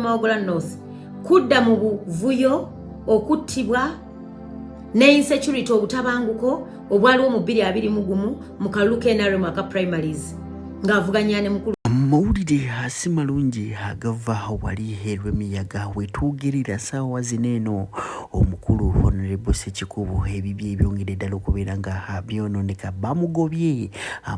Mawogola North kudda mu buvuyo, okuttibwa ne insecurity, obutabanguko obwaliwo mu 2021 mu kalulu ka NRM aka primaries ng'avuganya ne mukulu. Amawulire si malungi agava wali erw'emiyaga wetwogerera saawa zino eno. Omukulu Honorable Sekikubo ebibye ebyongedde ddala okubeera nga byonooneka. Bamugobye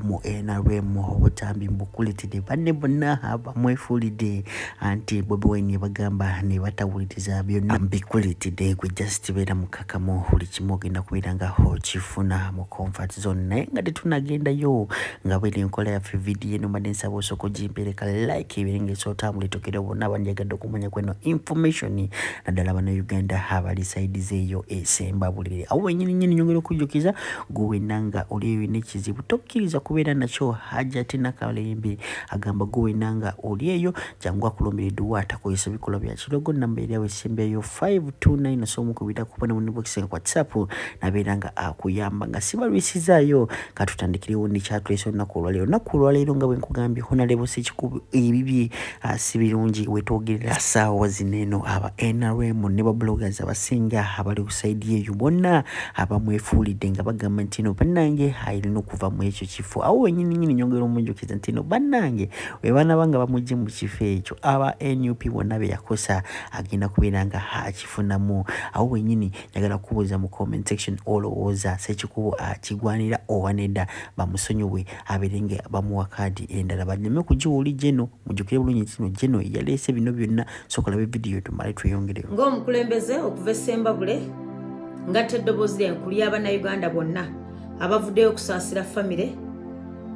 mu NRM. Obutambi mbukuletedde. Banne bonna bamwefuulidde anti Bobi Wine bagamba ne batawuliriza. Byonna mbikuleetedde, gwe just beera mukakamu, buli kimu ogenda kubeera nga okifuna mu comfort zone. Naye nga tetunagendayo, nga bweri enkola yaffe, vidiyo eno mbadde nsaba osooka ogimpeereka like, ebeere nga esootambula etokere bonna bandyagadde okumanya kweno information, naddala Bannayuganda abali side zeeyo esembabulire. Awo wenyini nyini nyongera okujjukiza gwe wenna nga oli eyo n'ekizibu, tokkiriza kubeera nakyo. Hajati Nakalembe agamba gwe wenna nga oli eyo, jangu akulumbira edduwa, atakozesa bikolwa bya kirogo. Namba eri awo esembyayo 529, so omukubira kubona mu inbox nga WhatsApp, nabeera nga akuyamba nga sibalwisizaayo. Katutandikirewo nekyatulesa olunaku olwaleero. Olunaku olwaleero, nga bwe nkugambye, Honorable Sekikubo ebibye si birungi. Wetwogerera saawa zino eno, aba NRM ne ba bloggers abasinga abali ku side eyo bonna abamwefuulidde nga bagamba nti no bannange alina okuva mu ekyo kifo. Awo wenyini nyini nyongera omujjukiza nti no bannange bwe banaba nga bamugye mu kifo ekyo, aba NUP bonna be yakosa agenda kubeera nga akifunamu. Awo wenyini njagala kubuuza mu comment section, olowooza Sekikubo akigwanira oba nedda bamusonyiwe, abeere nga bamuwa kaadi endala, baleme kugiwuli geno? Mujjukire bulungi nti no geno yaleese bino byonna. Sooka olabe vidiyo tumale tweyongereyo. Ng'omukulembeze okuva Essembabule, ngatta eddoboozi lyange ku ly'Abannayuganda bonna abavuddeyo okusaasira famire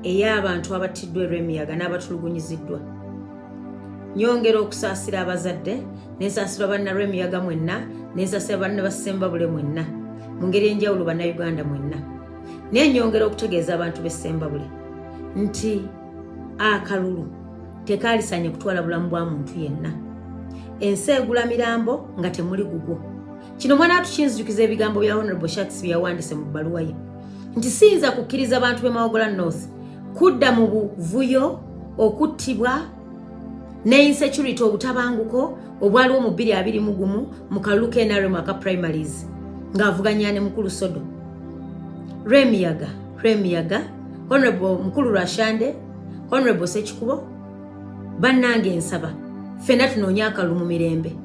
ey'abantu abattiddwa erw'emiyaga n'abatulugunyiziddwa. Nyongera okusaasira abazadde, nensaasirwa bannalwemiyaga mwenna, nensaasira banna bassembabule mwenna, mu ngeri enjawulo Bannayuganda mwenna. Naye nyongera okutegeeza abantu b'Essembabule nti akalulu tekaalisanye kutwala bulamu bwa muntu yenna. Ensi egula mirambo nga temuli gugwo. Kino mwana atukinzijukiza ebigambo bya Honorable Shats bye yawandiise mu bbaluwa ye nti siyinza kukkiriza bantu b'e Mawogola North kudda mu buvuyo, okuttibwa ne insecurity, obutabanguko obwaliwo mu 2021 mu kalulu ka NRM aka primaries ng'avuganya ne mukulu Sodo. Lwemiyaga, Lwemiyaga, Honorable mukulu Rwashande, Honorable Sekikubo, bannange nsaba ffenna tunoonye akalulu mu mirembe.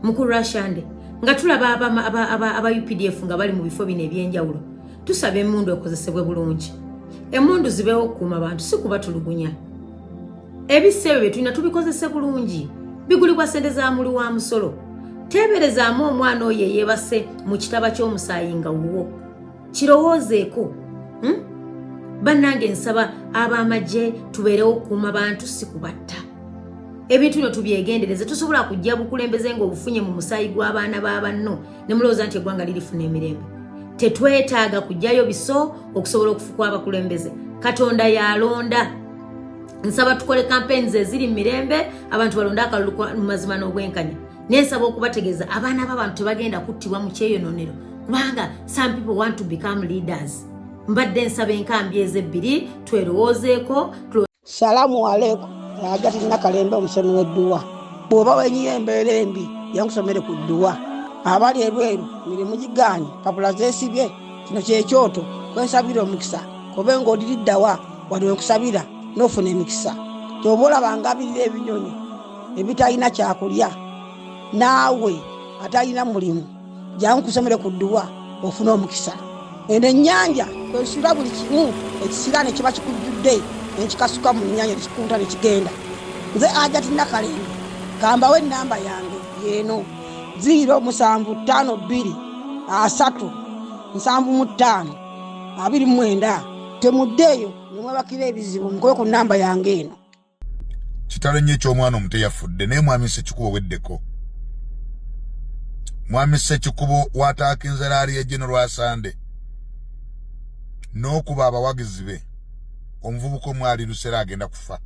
Mukulu Rwashande, nga tulaba aba UPDF nga bali mu bifo bino ebyenjawulo, tusaba emundu ekozesebwe bulungi. Emundu zibeewo okukuuma bantu, si kubatulugunya. Ebisa ebyo bye tulina tubikozese bulungi, bigulibwa sente za muli wa musolo. Teeberezaamu omwana oyo eyeebase mu kitaba ky'omusaayi nga wuwo, kirowoozeeko, Bannange nsaba ab'amagye tubeerewo okukuuma bantu, si kubatta. Ebintu bino tubyegendereze. Tosobola kujja bukulembeze ng'obufunye mu musaayi gw'abaana ba banno ne mulowooza nti eggwanga lirifuna emirembe. Tetwetaaga kujjayo biso okusobola okufukwa abakulembeze. Katonda yalonda. Nsaba tukole campaigns eziri mu mirembe, abantu balonde akalulu mu mazima n'obwenkanya. Naye nsaba okubategeeza, abaana b'abantu tebagenda kuttibwa mu kyeyononero kubanga some people want to become leaders. Mbadde nsaba enkambi ezebbiri twerowoozeeko. Salaamu aleikum. Hajati Nakalembe, omusomi w'edduwa. Bw'oba wenyiye embeera embi, yankusomere ku dduwa. Abali ebweru mirimu gigaanye, papula zeesibye, kino kyekyoto kwensabira omukisa. Kobe ng'oliriddawa wali wenkusabira n'ofuna emikisa. Kyoba olaba ngabirira ebinyonyi ebitalina kyakulya, naawe atalina mulimu, jangu kusomere ku dduwa ofune omukisa. Eno ennyanja kwesula buli kimu ekisiraani kiba kikujjudde, nenkikasuka mu nnyanja nekikunta nekigenda. Nze Hajati Nakalembe, kambawo enamba yange yeeno 0752 3 75 29. Temuddeeyo nemwebakira ebizibu, mukube ku namba yange eno. Kitalo nnyo eky'omwana omuto eyafudde. Naye mwami Sekikubo, weddeko. Mwami Sekikubo, wataakinze rally ya General Rwasande n'okuba abawagizi be. Omuvubuka omwali Lusera agenda kufa,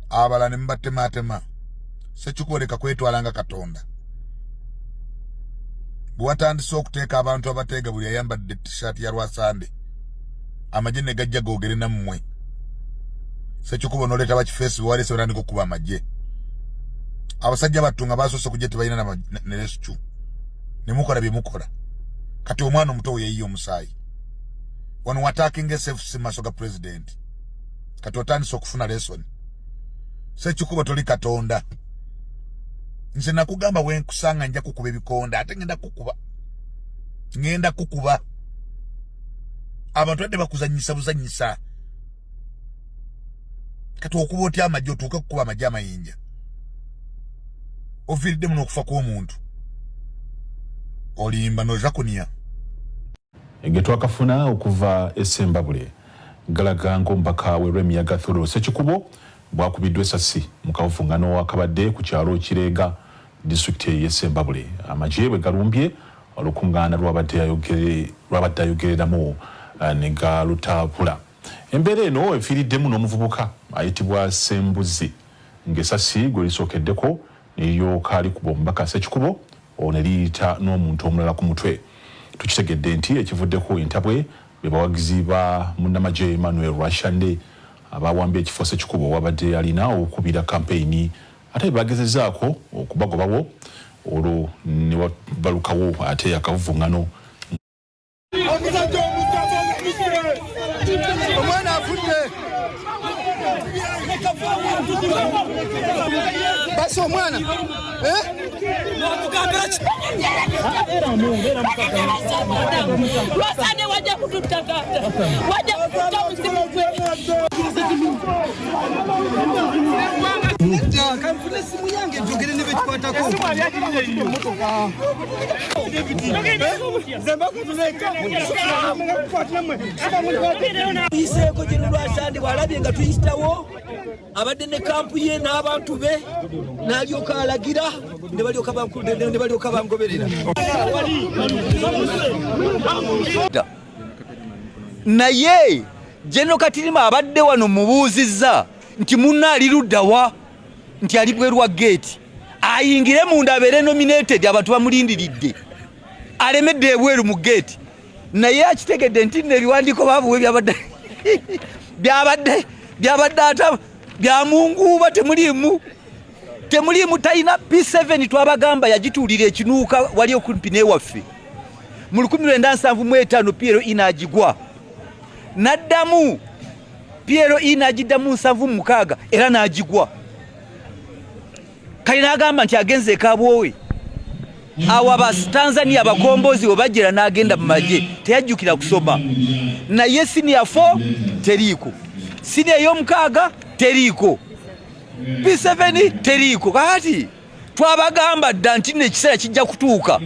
abalala ne mubatematema. Sekikubo, leka kwetwala nga Katonda. Bwe watandise okuteeka abantu abateega buli ayambadde T-shirt ya Rwasande, amagye ne gajja googere nammwe. Sekikubo, noleeta bakifeesi bewalese, batandika okukuba amagye. Abasajja battu nga basoose kujja tebalina ne rescue, ne mukola bye mukola. Kati omwana omuto we yayiye omusaayi wano watakinga SFC maaso ga president. Kati otandise okufuna lesson. Sekikubo, toli Katonda. Nze nakugamba wenkusanga nja kukuba ebikonda, ate ngenda kukuba, ngenda kukuba. Abantu badde bakuzanyisa buzanyisa. Kati okuba otya amagye, otuuke kukuba amagye amayinja, oviiriddemu n'okufa kw'omuntu, olimba noja kunia. Ge twakafuna okuva e Ssembabule galaga ng'omubaka w'e Lwemiyaga Theodore Ssekikubo bw'akubiddwa essasi mu kavuvungano akabadde ku kyalo Kireega, disitulikiti ey'e Ssembabule, amagye bwe galumbye olukuŋŋaana lwabadde ayogereramu ne galutaabula. Embeera eno efiiriddemu n'omuvubuka ayitibwa Ssembuzi ng'essasi gwe lisookeddeko ne liryoka likuba omubaka Ssekikubo, olwo ne liyita n'omuntu omulala ku mutwe. Tukitegedde nti ekivuddeko entabwe be bawagizi ba munnamagye Emmanuel Rwashande abawambye ekifo Ssekikubo wabadde alina okukubira kampeyini, ate bagezezzaako okubagobawo, olwo ne wabalukawo ate akavuvungano. Omusajja omwana afudde, basi omwana. Lwasande wajja kututta taata, wajja kututta omuzimu gwe. Kanfune esimu yange njogere ne bekikwatako. Tuyiseeko gye Lwasande bw'alabye nga tuyitawo, abadde ne kampu ye n'abantu be, n'alyoka alagira ne balyoka bangoberera. Naye General Katirima abadde wano, mubuuzizza nti munna ali luddawa, nti ali bweru wa geeti, ayingire munda abeere nominated, abantu bamulindiridde, alemedde ebweru mu geeti. Naye akitegedde nti nno ebiwandiiko babuwe byabadde byabadde byabadde ata byamunguuba, temuliimu temuliimu, talina P7. Twabagamba yagituulira ekinuuka wali okumpi n'ewaffe mu 1975, PLE n'agigwa, n'addamu PLE n'agiddamu 76 era n'agigwa. Kale n'agamba nti agenze ekabwowe awo Abatanzania abakombozi we bajjera, n'agenda mu magye, teyajjukira kusoma. Naye senior 4 teriiko, senior ey'omukaaga teriiko, P7 teriiko. Kakati twabagamba dda nti nno ekiseera kijja kutuuka.